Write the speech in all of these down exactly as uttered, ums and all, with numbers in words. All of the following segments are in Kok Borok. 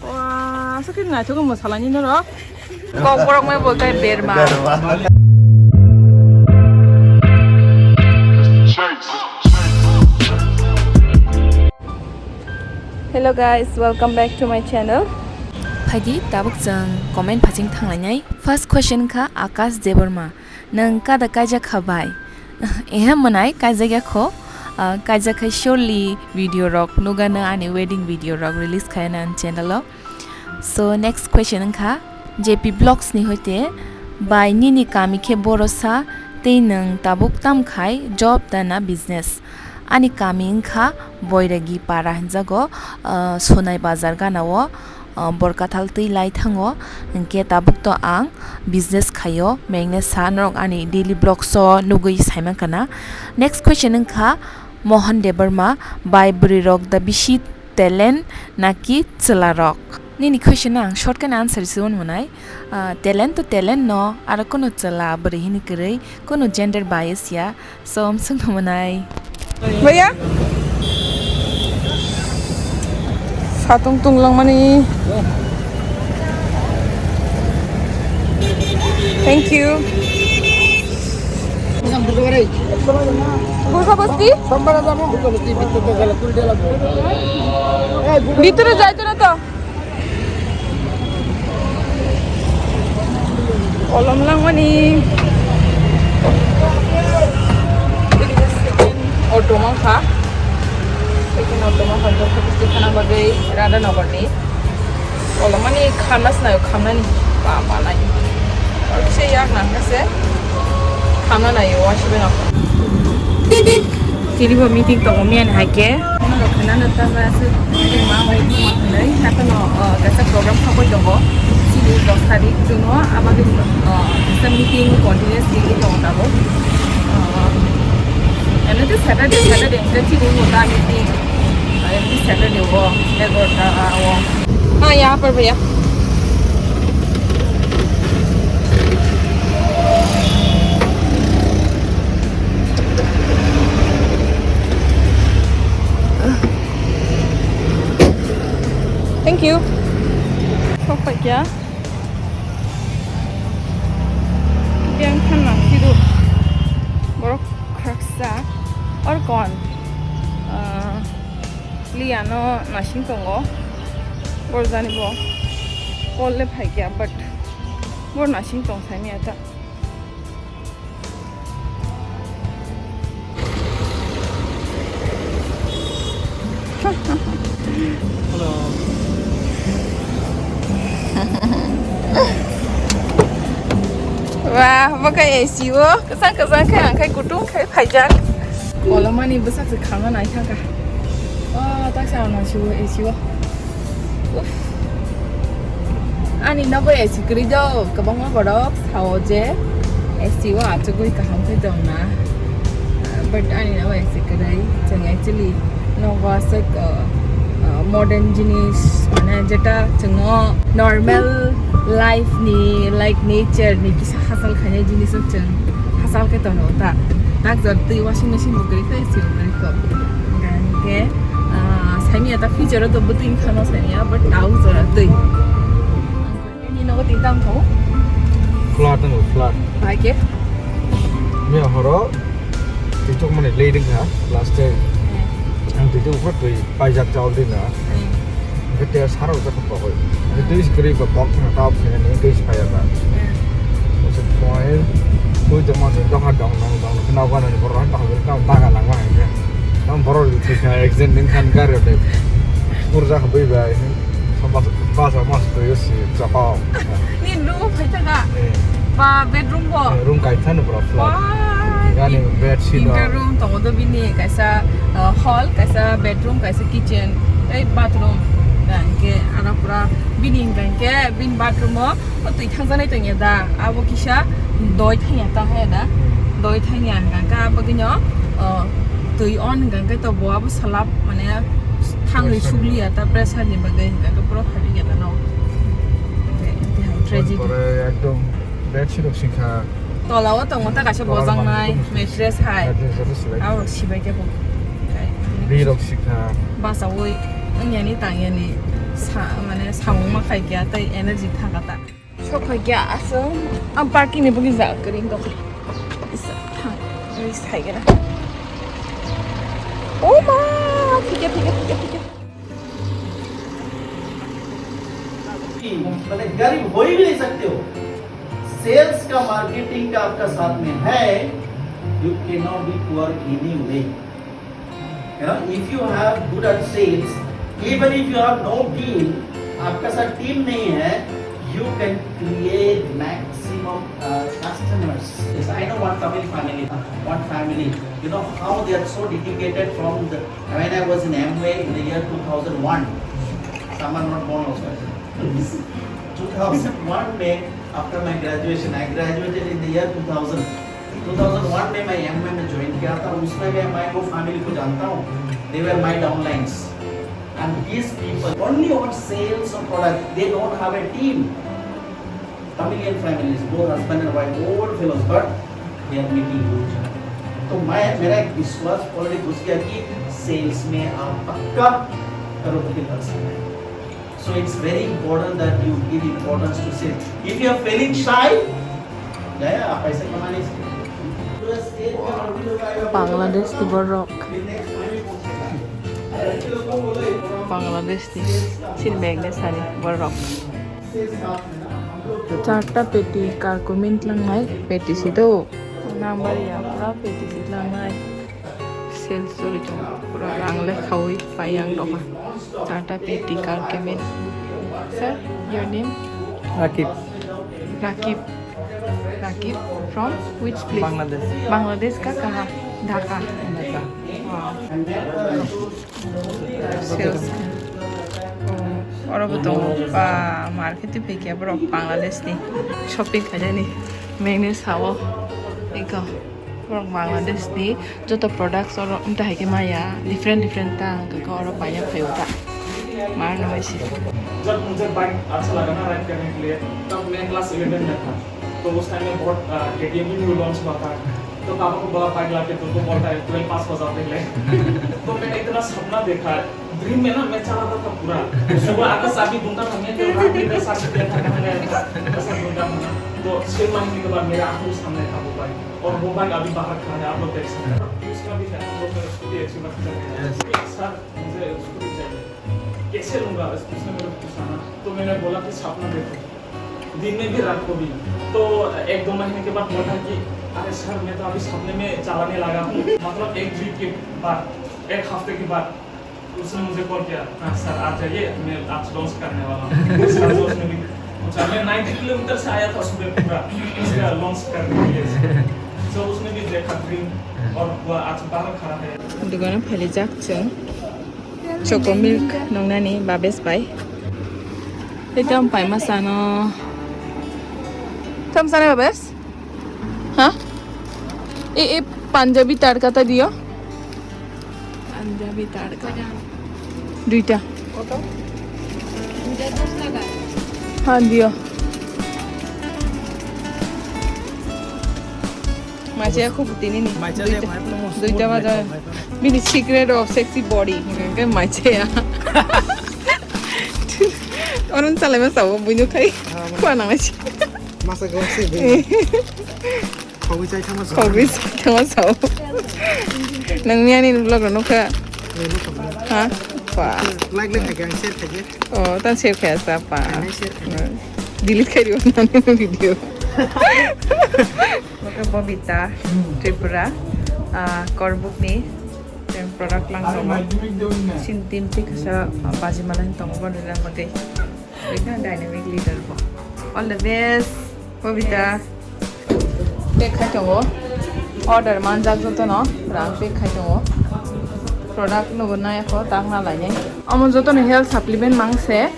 Wah, aswk khe naithok wngmo salani norok. Kokborok mai bo khe berma. Hello guys, welcome back to my channel. Phaidi tabuk chwng comment phasing thanglainai. First question kha Akash Debbarma. Nwng kada kaijak kha bai? Ehe mwnai, kaijak ya kho. Ah, kaijak khai surely video rok nugano ani wedding video rok release khai na ani channel o. So next question wngkha J P Vlogs ni hoite, bai nini kami khe borosa tei nwng tabuk tam khai job da na business? Ani kami wngkha Boiragi para hinjago, ah, Sonai Bazar gana o. Ah, Borkathal twi lai thango, hinkhe tabuk to ang business khaio, mengna sa norok ani daily vlogs o nugwi saimankha na. Next question wngkha Mohan Debbarma, bai bwrwi rok da bisi talent naki chwla rok? Nini question no ang short khe answer se hwn mwnai. Ah, talent to talent no, aro kunu chwla bwrwi hini kwrwi, kunu gender bias ya. Som sung namanai. Bhaiya. Satung tung langmani. Thank you. Gurkha basti? Bhitori jaito na to? Kolom langmani. Auto mankha. Second auto mankha, Borkha district thana bagwi Radhanagar ni. Kolom mani khamna sinayo, khamnani ba manai. Oro kisa yak nangkha se. Khamna nayo, wasibai nangkha. Tini bo meeting tongo miyan hai khe. Ano rok khna no ta ba se ma wai ma khna ta no, ah, kaisa program kha koi tongo. Chini dos tarik June o abagwi, ah, kaisa meeting continuously tongo tabuk. Ah, ano to Saturday, Saturday hwnkhe chini mo ta meeting. Ah, every Saturday o egarota o. Ah, yahan par bhaiya. Thank you. Sok paikya. Yang khan nang sidu. Borok khaksa. Or kon. Ah, Liano nasing tongo. Borjani bo. Call le phaikya, but bor nasing tong saimya ta. Hello. Wah, bo khe A C o, kwchang kwchang khe, ang khe kutung khe phaijak. Kolomani bwsak se khangna nai thangkha. Wah, tak sa ang nang siwo A C o. Uff. Ani nogo A C kwrwi do, kwbangma borok sao je A C o achugwi kaham khe tong na. But ani nogo A C kwrwi. Chwng actually nogo aswk, uh, uh, modern jinis, mane jeta chwngno normal life ni, like nature ni kisa hachal khainai jinis o chwng hachal khe tongo ta. Tak jor twi washing machine bo kwrwi kho, A C bo kwrwi kho. Hingke, ah, saimya ta future o to bwtwi wngkha no saimya, but tao jora twi. Ni nogo tin tam tho. Flood no flood. Hai ke? Miya horo, twi chok mani late wngkha, last day. Eh. Ang twi chok twi paijak chal din na. Eh. Hingke te saro jak Bahai. Hingke twi kwrwi ba bok thangna tao phai nani twi phai ya ba. Hmm. What's the point? Twi tongma twi doha dong dong dong khe nogo nani borok doha borok tamo baga langma hai khe. Tamo borok rw thwi kha accident wng khan gari rok tei. Pur jak bui bai. Bas bas mas twi si chapa. Ni room phai ta ga. Eh. Ba bedroom bo. Eh, room kai thani borok flat. Wah, gani ni bed si tinta do. Room tongo do bini kaisa, uh, hall, kaisa bedroom, kaisa kitchen, tei bathroom. Hingke ano pura bini hingke bini bathroom o, o twi thangjaknai tongya da, abo kisa doi thangya ta haya da, doi thangya hingke abagwino, o, twi on hingke to bo abo salab mane thangwi pressure. Sukliya ta pressure ni bagwi hingke pura phaikya ta no. Tragedy. Pore ekdom bed si rok singkha. Tola o tongo ta kaisa tola bojaknai manwi mattress hai. Mattress joto sibai. Abo sibai khe bo. Kai, ni Rirok sikha. Basawi, wngyani tangyani sa, mane samung ma khai kya, tai energy thangkha ta. Sok khai kya, aswng, ang parking ni bugwi jaga kwrwng tong kha. Isa, thang, ri sai gana. Oh ma, thik kya, thik kya, thik kya, thik kya. मतलब गरीब हो ही भी नहीं सकते हो। सेल्स का, मार्केटिंग का आपका साथ में है, you cannot be poor anyway। You know, if you have good at sales, even if you have no team, आपका साथ टीम नहीं है, you can create maximum customers। Yes, I know one Tamil family, one family, you know how they are so dedicated from the, when I was in M B A in the year two thousand one, some are not born also। Two thousand one में, after my graduation, I graduated in the year two thousand। Two thousand one में मैं M B A में ज्वाइन किया था, उसमें मैं, मैं वो फैमिली को जानता हूँ। They were my downlines। And these people only on sales of product, they don't have a team। Tamilian families, both husband and wife, old fellows, but they are making huge। तो मैं, मेरा एक विश्वास ऑलरेडी घुस गया कि सेल्स में आप पक्का करोड़पति बन सकते हैं। So it's very important that you give importance to sales। If you are feeling shy, जाया, आप पैसे कमाने से। Bangladesh ni borok. Bangladesh ni sin bag ni sari borok. Charta peti karkumin tlangnai peti si do. Number ya pura peti si tlangnai. Sales choli tongo. Pura rang le khaui pai ang doka. Charta peti karkumin. Sir, your name? Rakib. Rakib. Rakib from which place? Bangladesh. Bangladesh ka kaha? Dhaka. Dhaka. Wow. Sales. Oh, oro bo tongo. Ba, market tu pekya borok Bangladesh ni shopping khainani. Mengni sao. Iko. Borok Bangladesh ni joto products oro wngta hai khe maya, different different ta hwnkhe khe oro paina phaio ta. Mar no hai se. जब मुझे बाइक अच्छा लगा ना राइड करने के लिए, तब मैं क्लास इलेवन में था। तो उस टाइम में बहुत, आ, केटीएम भी न्यू लॉन्च हुआ था। तो पापा को बोला, "बाइक लाके तुमको बोलता है, ट्वेल्व पास हो जाते हैं।" तो मैंने इतना सपना देखा, ड्रीम में ना मैं चलाता था पूरा। सुबह आके चाबी ढूंढता था, मैं तो रात में साक्षी दिया था, मैं ऐसा ढूंढता था ना। तो छह महीने के बाद मेरे आंखों के सामने था वो बाइक। और वो बाइक अभी बाहर खड़ा है, आप लोग देख सकते हैं। उसका भी है, हम लोग का स्कूटी एक्सीडेंट कर गया। यस। सर, मुझे स्कूटी चाहिए। कैसे लूंगा? उसने मेरे को पूछा ना। तो मैंने बोला कि सपना देखो, दिन में भी, रात को भी। तो एक दो महीने के बाद बोला कि, "अरे सर, मैं तो अभी सपने में चलाने लगा हूँ।" मतलब एक वीक के बाद, एक हफ्ते के बाद उसने मुझे कॉल किया, "हाँ सर, आ जाइए, मैं आज लॉन्च करने वाला हूँ।" सर, तो उसने भी पूछा, मैं नाइंटी किलोमीटर से आया था सुबह पूरा, इसका लॉन्च करने के लिए। तो उसने भी देखा ड्रीम और हुआ, आज बाहर खड़ा है। Dogano phailijak chwng Choco Milk nongnani Babes bai. Tei tamo paima sano. Tamo sanai Babes? Ha? E, e, Punjabi tadka ta diyo. Punjabi tadka. Duita. Koto? Duita dos taka. Ha, diyo. Maichaya khub tini ni. Maichaya duita. Duita baja. Bini secret of sexy body. Hingke maichaya. Onun salai ma sabo buino khai. Khua nang si. Masa gawak si. Khogwi chai thangma sao. Khogwi chai thangma sao. Nang miyani vlog rok nukha. Nai nukha. Ha? Pa. Like, like khaikhe ang share khaikhe. Oh, tan share khaya sa pa. Ang share khaikhe. Delete khai dibo nani video. Oke, Bobita, Tripura, ah, Korbuk ni product lang tongo. Sin team tik sa, ah, baji malang tongo, bani lang mate. Ekha dynamic leader bo. All the best, Bobita. Pack khai tongo. Order manjak jotono, rang pack khai tongo. Product nugo nai kho, tak na lainai. Omo jotono health supplement mangse.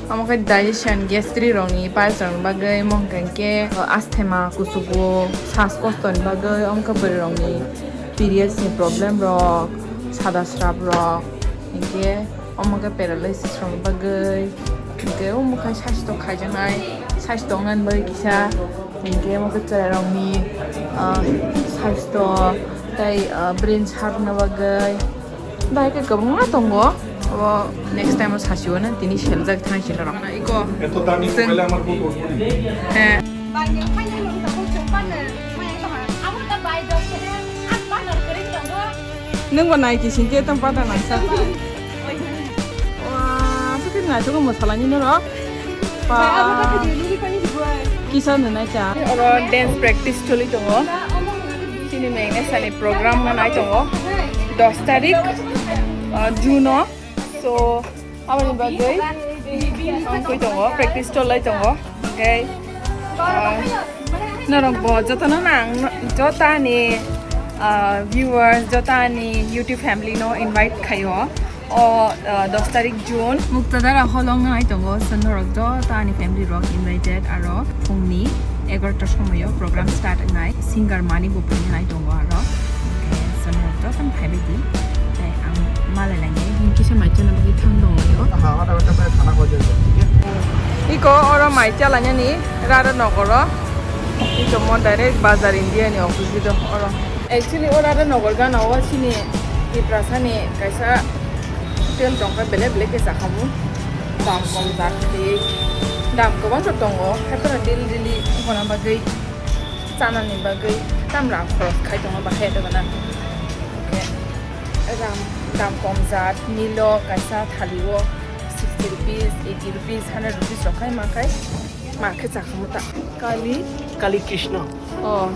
Omo khe digestion, gastric rokni, piles rokni bagwi, omo hwnkhe asthma, kuchugo, sas kostoni bagwi, omo khe bwrwi rokni periods ni problem rok, sada srap rok, hinkhe omo khe paralysis rokni bagwi, hinkhe omo khe saisto khaijaknai, saisto wngnani bagwi kisa, hinkhe omo khe chwrairokni, ah, saisto tei, ah, brain sharp wngna bagwi. Bahai khe kwbangma tongo. Abo next time o sasio na tini seljak thang sino rok. Iko. এত দামি মোবাইল আমার বউ ধরবো না। হ্যাঁ। Nwng bo nai kising khe tong pada nangsa. Wa, aswk khe naithok mo salai ni norok. Pa. Kisa nwnai cha. Oro dance practice choli tongo. Chini mengna sani program manai tongo. Dos tarik, uh, June o. So, aboni bagwi ang koi tongo, practice cholai tongo. Okay. Uh, norok bo jotono nang, jotani, uh, viewers, jotani YouTube family no invite khaio. O, uh, dos tarik June, Muktadara holong nai tongo, so norok joto ani family rok invited, aro phungni egarota somoyo program start wngnai, singer Mani bo phungnai tongo aro. Okay, so norok joto phaibai di, tei ang malai lainai, hinkhe se mai chana bagwi thang tongo. Iko oro mai chalainani Radha Nogoro, iko mo direct Bazar India ni opposite o oro. Actually, o Radha Nogor gana o chini Tiprasa ni kaisa hotel tongkha, belai belai khe chakhamu. Dam kom jat khe, dam kwbangsa tongo, haiphano daily daily ongkhorna bagwi, chanani bagwi tam rang khoros khai tongo bahai tongo na. Hwnkhe ram dam kom jat, Milo kaisa thali o sixty rupees, eighty rupees, hundred rupees rok khai ma khai, ma khe chakhamu ta. Kali? Kali Krishna. Oh.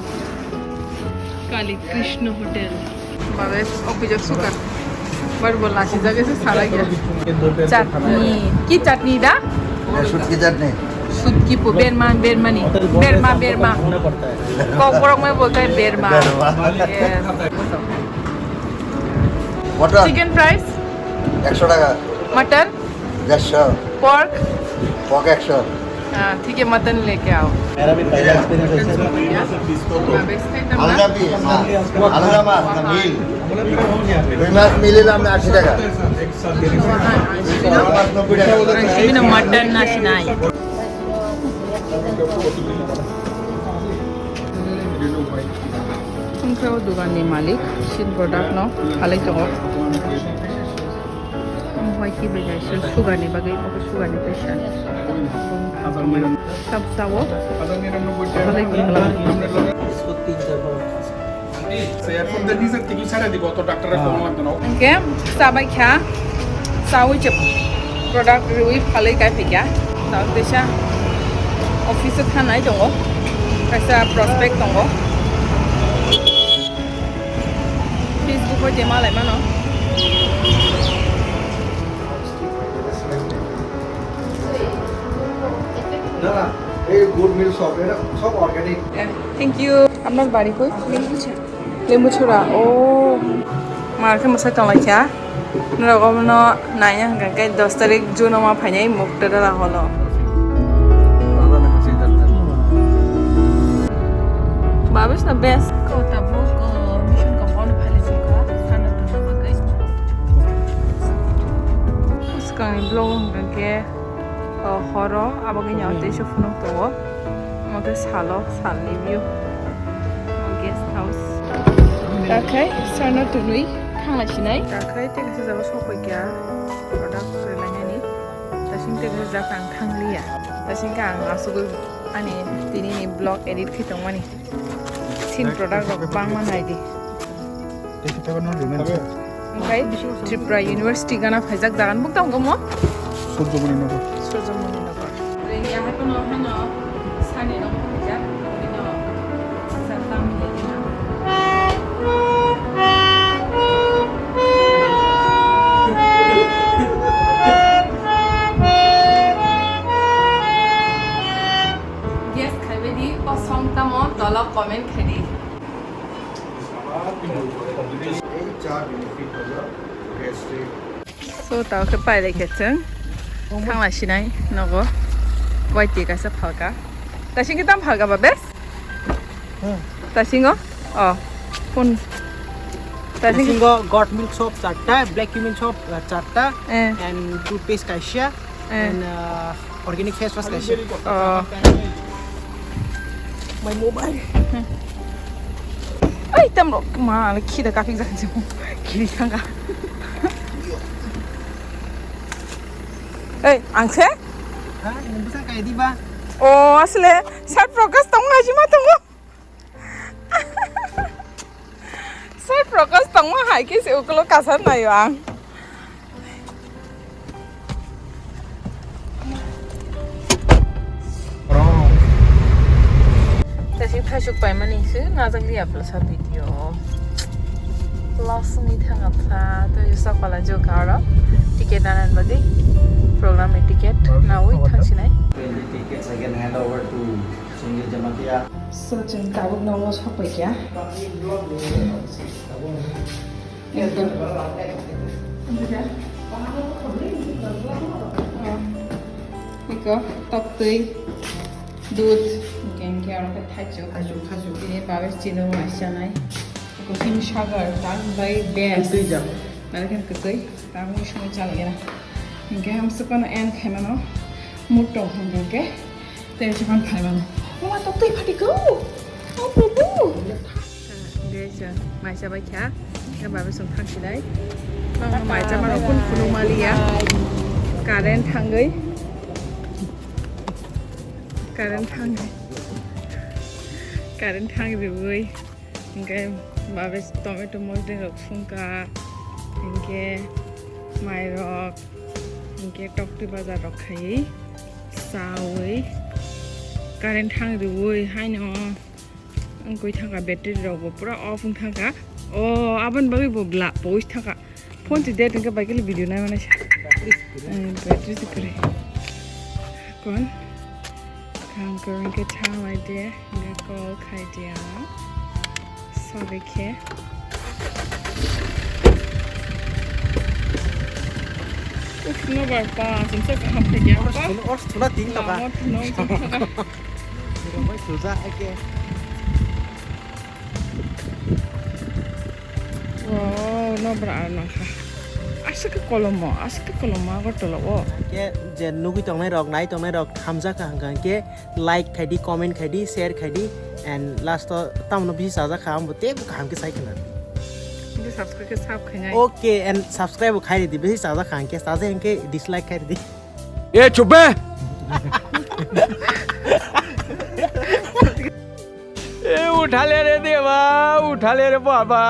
Kali Krishna Hotel. Babe, o pijak suka. Bar bo lasi jaga se sara gya. Chutney. Ki chutney da? ये शुटकी चटनी। Sutki po, berma, bermani. Berma, berma. Kokborok mein bolta hai berma. Berma। Yes. Mutton। Chicken price? একশো টাকা। Mutton? দেড়শো। Pork? Pork একশো। हाँ, ठीक है, mutton लेके आओ। मेरा भी पहला एक्सपीरियंस ऐसा था। আলাদা পিস, আলাদা মাছ না মিল? রুই মাছ মিল হলে আমরা আশি টাকা। বড় মাছ নব্বই টাকা। Sibino mutton na sinai. Wngkhe o dogan ni malik, Shin product no phalwi tongo. Omo hai khe bai kaisa sugar ni bagwi, omo sugar ni kaisa. Sab sao. Phalwi tongla. Hwnkhe chabai kha, chawi se product riwi phalwi kai phikya. Tei teisa office o thanai tongo, kaisa prospect tongo. Facebook o je malai mano. না, না, এই গুড মিল সব, এটা সব organic. Thank you. আপনার বাড়ি কই? লেম্বুছড়া। লেম্বুছড়া, ও। Mar khe mwsai tonglaikha. Norok omono naina hwnkha khe dos tarik June o ma phainai Mukta Dala holo. Babes no best. Ko tabuk, uh, mission compound phailaijak kha, sana tongna bagwi. Swkangni vlog o hwnkha khe, uh, horo, aboni yago teisa phunuk tongo. Omo khe salo, salni view. Omo guest house. Takhai sana twnwi thangna sinai. Takhai tei kaisa jaga sokoi kha, product kwrwi lainani. Tasing tei kaisa jaga ang thangliya. Tasing khe ang asugwi ani tini ni vlog edit khe tongmani. Shin product rok bangma naidi. Omohai Tripura University gana phaijak jaga ni bukdang omo? Surjomoni Nagar. Surjomoni Nagar. Rengya hai kono hano sani no phaijak, ino sasam ni. Guess khaibai di, o song tamo tola comment khai di. এই চা বেনিফিট হলো gastric. So, tao khe pailai khe chwng thangla sinai nogo. Waiti kaisa phalka. Tasing khe tam phalka ba bes? Hmm. Tasingo? Oh. Pun. Tasing. Tasingo got milk soap charta, black cumin soap, uh, charta, eh, and toothpaste kaisa. Eh. And, uh, organic face wash kaisa. Oh. My mobile. Ai, tam rok ma, khida kapik jang jang. Khiri thanga. Hey, ang se? Ha, ini busa kayak di ba? Oh, asle, sir Prakash tong aji ma tongo. Sir Prakash tong ma hai ke se ukulo kasar nayo ang. Tei thaisuk paimani se najak liya phlasa video. Loss wngwi thangkha pha, tei sak pala jokha aro ticket anan bagwi program ni ticket nawi thangsinai. Twenty tickets I can hand over to Sunil Jamatia. So, chwng tabuk nogo sokpai kha. Eko, toktwi, dud, hingke, hingke aro khe thaichuk. Thaichuk, thaichuk. Bini babe chini mai chanai. Eko himsagar, tang bai best. Kwtwi jang. Nare khe kwtwi, tang bai songwi chalai gana. Hingke hamsukmano end khaimano, mutong hingke. Tei se phano phaimano. Mama, toktwi phatikgo. Oh, Prabhu. Guys, uh, maisa bai kha. Khe babe song thang silai. Mama, maisa mano kun phunuk maliya. Current thangwi. Current thangwi. Current thang riwi. Hingke babe tomato mosde rok sungka, hingke mairok, hingke tokti bazar rok khaiwi, chawi, current thang riwi haino wngwi thangkha, battery rok bo pura off wng thangkha. O aboni bagwi bo bla powis thangkha. Phone ti date hingke bai khe video nai manai se. Eh, battery se kwrwi. Kon? Kang kwrwi hingke thanglai de, hingke call khai de ang. Sorry khe. Uf, no bar pa, jumsa kaham khai de ang pa. Ors thuna ting toka. Lama thuna jumsa. Bai suja ake. Wow, no bra ar nangkha. Aswk khe kolomo, aswk khe kolomo Agartala o. Ke je nugwi tongnai rok, nai tongnai rok hamjak kha hwnkha hwnkhe like khai di, comment khai di, share khai di, and last o tamno bisi chajak kha, ambo teibo kaham khe sai khna. Hingke subscribe khe sab khainai. Okay, and subscribe bo khai di, bisi chajak kha hwnkhe, chaja hwnkhe dislike khai di. ए चुप बे। ए उठा ले रे देवा, उठा ले रे बाबा।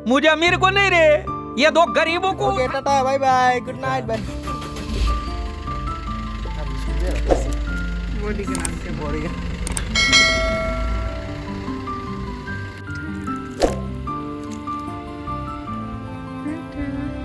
मुझे अमीर को नहीं रे, ये दो गरीबों को। Okay, tata, bye bye, good night, bye. Body ka nang se. Body ka.